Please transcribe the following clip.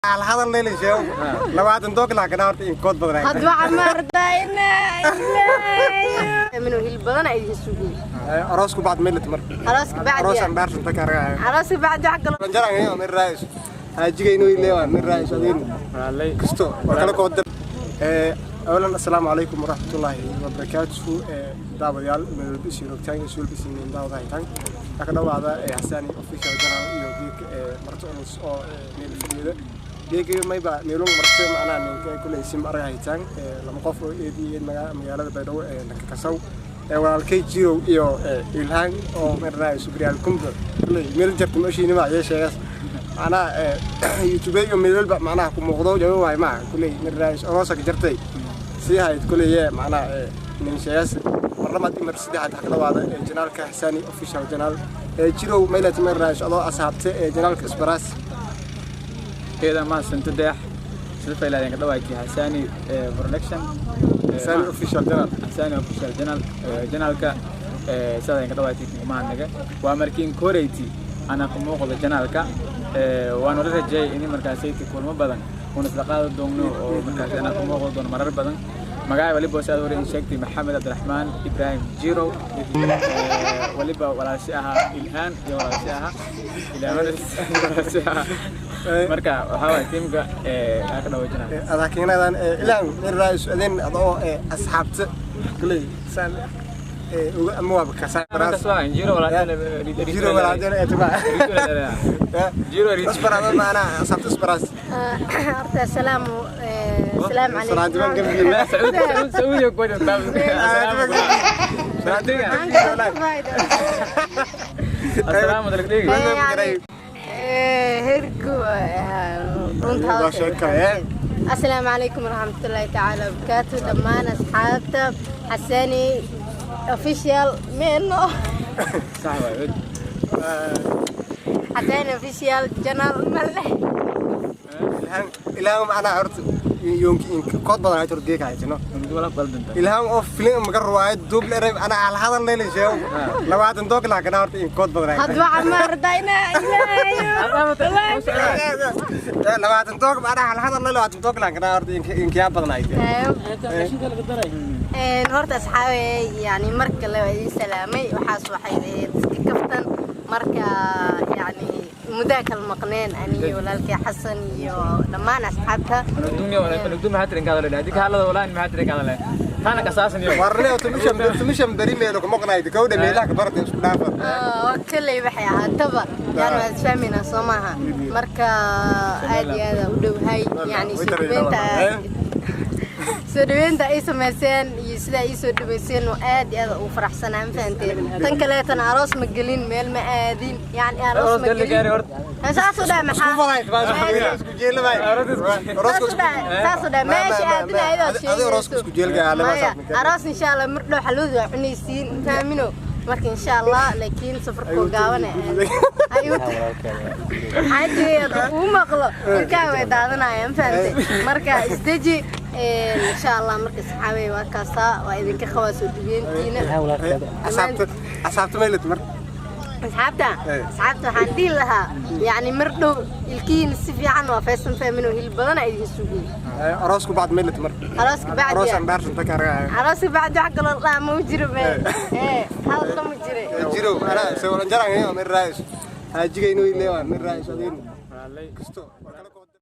Hadal leelin sheego 20 doog laa kana horta in kood badan. Had waxa maardayna ilaahay minuu hilib badan ay idin sugay. Aroosku bacd meelat mar. Arooska bacdi. Aroos aan dhaarsan ta karga. Arooska bacdi wax kale. Banjaraan iyo mir raayis haajiga inuu ileewa mir raayis adiin kasto war kala kood. Awalan, assalaamu calaykum waraxmatullaahi wabarakaatuhu. Daawadayaal, meel isii rogtaan iyo suul isiin daawada haytaan ka dhawaada Hasaani Official Channel iyo geedka marti culus oo meel fadhiyada geedka mayba meelun marti macnaha ninka kuley sim arag haytaan lama qof oo eed iyo eed magaalada Baydhabo ee nanka kasaw walaalkay Jirow iyo Ilhaan oo marnaa subriyaal kumba kuley meel jarta ma oshiini ma yeesheegas macnaha YouTube iyo meel walba macnaha ku muuqdo jawaab waay ma kuley marnaa aroosa ka jartay sii hayd kuley macnaha nin sheegas mar labaad iyo mar saddexaad ha ka dhawaada channelka Hasaani Official Channel. Jirow maylat marnaa adoo asxaabta channelka isbaraas. Keeda mahadsanto Deex, sida faylaadeen ka dhawaaytay Hasaani Production. Hasaani Official Channel. Hasaani Official Channel channelka sidaadeen ka dhawaaytay mahadnaga. Waa markiin koreyti ana ku muuqdo channelka, waan wala rajeeyay in markaasaytii kulmo badan uuna isla qaadi doonno oo markaas ana ku muuqdo doono marar badan. Magaca waliba saad hore in sheegtay Maxamed Cabdiraxmaan Ibraahim Jirow, waliba walaalshi ahaa Ilhaan iyo walaalshi ahaa Ilhaan walaalshi ahaa. Marka waxaa waay tiimka aa ka dhawaajinaa. Adaakiinadan Ilhaan mir raayis adin adoo asxaabta kuley saan uga ama waaba kasaa. Jiro. Jiro walaal ee tuma. Jiro. Isbaraas macnaha asxaabta isbaraas. Horta asalaamu salaamu salaanti baan calaykum. Galbiye. Sacuudiga ku asalaamu dalgdhigi. Herku runta. Waa sheeko. Asalaamu calaykum waraxmatullaahi tacaala wabarakaatu dhammaan asxaabta Xasani Official meno. Sax waay. Xasani Official Channel male. Ilhaan, Ilhaan macnaha horta yoonki inka kood badan ay tor geeka haytino. Wala qaldanta. Ilhaan oo film maga ruwaayad duub leeray ana al hadal leelin sheego 20 doog laa kana horta in kood badan ay had waxa maardayna ilaahay. 20 doog macnaha al hadal 20 doog laa kana horta inkiyaa badan ay. Horta asxaabe, yani mar kale waa idin salaamay. Waxaas waxay ahayd iska kaftan. Marka yani muddaa kala maqneen aniyo walaalkay Xasan iyo dhammaan asxaabta. Dunya wala nugdum maxaa tirin kaadale hadii ka hadlada wala maxaa tirin kaadale taana kasaasan iyo Warne tumishan beri meelo kuma qanayd kowdha meelaha ka bartay isku dhaafa. Kalley waxay ahaataba yani waa isfahmaynaa soo maaha? Marka aad iyo aad u dhowhay yani soo dhaweynta ay samayseen iyo sidaa ii soo dhaweyseen oo aad iyo aad ugu faraxsanaa, ma fahanteen? Tan kaleetana aroos ma gelin, meel ma aadin, yani aroos ma gelin saasuu dhahay. Isku maxaa fadayd baa isku jeelabay aroosku. Saasuu dhahay meesha aadin ayadoo Adi aroosku isku jeelga lama. Maya, aroos insha Allah mar dhow xalwadu waa cunaysiin, fahamino? Marka insha Allah, laakiin safarkoo gaaban ayuu xaajiga uu maqlo ilkaha way daadanaya, ma fahamtay? Marka isdeji insha Allah. Marka saxaabey waa kaasaa, waa idinka qabaa soo dhaweyntiina. Asxaabta maylat mar. Asxaabta, asxaabta waxaan dhihi lahaa yani mar dhow ilkihiina si fiican waa feesan, fahmino? Hilib badan aa idin sugay. Aroosku bacd maylat mar. Arooska bacdi. Aroos aan dhaarsan ta karga. Arooska bacdi wax kaloo dhaha ma jiro be hadalka ma jire. Jiro ana soo jaraan iyo mir raayis haajiga inuu ileewa mir raayis adiin kasto war kala.